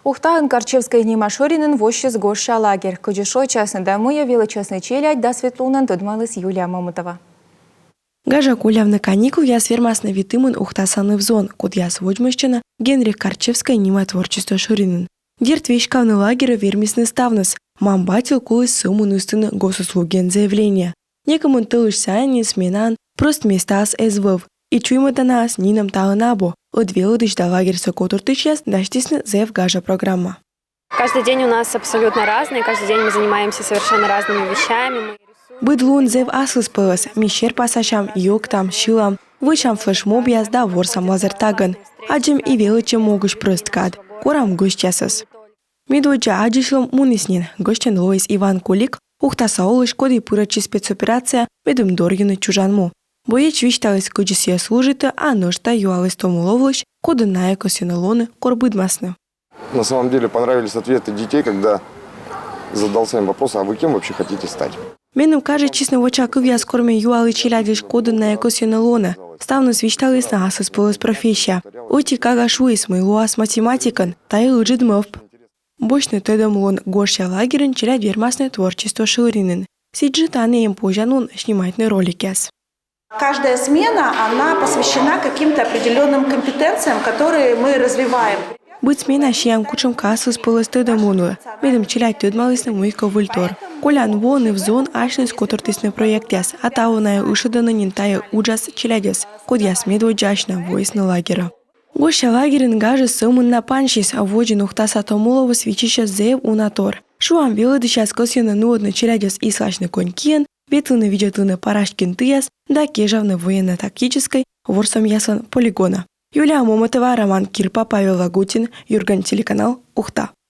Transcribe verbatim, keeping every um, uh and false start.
Ухтаын Карчевскӧй нима шӧринын воссис гожся лагерь. Кыдзи шойччасны да мыйӧ велӧдчасны челядь дас вит лунӧн, тӧдмаліс Юлия Момотова. Гажа коллявны каникулъяс вермасны витымын Ухтаса ныв-зон, кодъяс водзмӧстчӧны Генрих Карчевскӧй нима творчество шӧринын. Дерт, веськавны лагерӧ вермисны ставныс. Мам-батьлы коліс сӧмын ыстыны госуслугиӧн заявление. Некымын тӧлысь сайын нин сменаын прӧст местаыс эз вӧв. И чуймӧданаыс нинӧм таын абу. Ӧд велӧдысь да лагерьсӧ котыртысьяс дасьтісны зэв гажа программа. Каждый день у нас абсолютно разный, каждый день мы занимаемся совершенно разными вещами. Мы рисуем. Быд лун зэв аслыспӧлӧс. Ми серпасасям, ёктам, сьылам, вӧчам флешмобъяс да ворсам лазертагӧн. Аддзӧм и велӧдчӧм могысь прӧст кад, корам гӧсьтъясӧс. Медводдза аддзысьлӧм муніс нин. Гӧсьтӧн лоис Иван Кулик, Ухтаса олысь, коді пырӧдчис спецоперацияӧ, медым дорйыны чужан му. Боец висьталіс, кыдзи сійӧ служитӧ, а нӧшта юаліс тому ловлысь, кодӧн найӧ кӧсйӧны лоны, кор быдмасны. На самом деле понравились ответы детей, когда задался им вопрос, а вы кем вообще хотите стать? Меным кажитчисны воча кывъяс, кор ме юалі челядьлысь, кодӧн найӧ кӧсйӧны лоны. Ставныс висьталісны аслыспӧлӧс профессия. Ӧти кага шуис, мый лоас математикӧн, тайӧ ыджыд мӧвп. Босьтны тӧдӧмлун гожся лагерын челядь вермасны творчество шӧринын. Сідзжӧ тані эм позянлун снимайтны роликъяс. Каждая смена, она посвящена каким-то определенным компетенциям, которые мы развиваем. Быд смена сиам кутшӧмкӧ аслыспӧлӧс тӧдӧмлунлы, медым челядь тӧдмалісны мыйкӧ выльтор. Колян во ныв-зон асьныс котыртісны проектъяс, а таво найӧ ышӧдӧны нин тайӧ уджас челядьӧс, кодъяс медводдзаысь на воисны лагерӧ. Гожся лагерын гажыс сӧмын на пансис. Водзын Ухтаса томуловӧс виччысьӧ зэв уна тор. Шуам, велӧдысьяс кӧсйӧны нуӧдны челядьӧс исласьны конькиӧн, ветлыны видзӧдлыны Параськин тыяс да кежавны военно-тактическӧй ворсӧмъяслӧн полигонӧ. Юлия Момотова, Роман Кирпа, Павел Лагутин, «Юрган» телеканал, Ухта.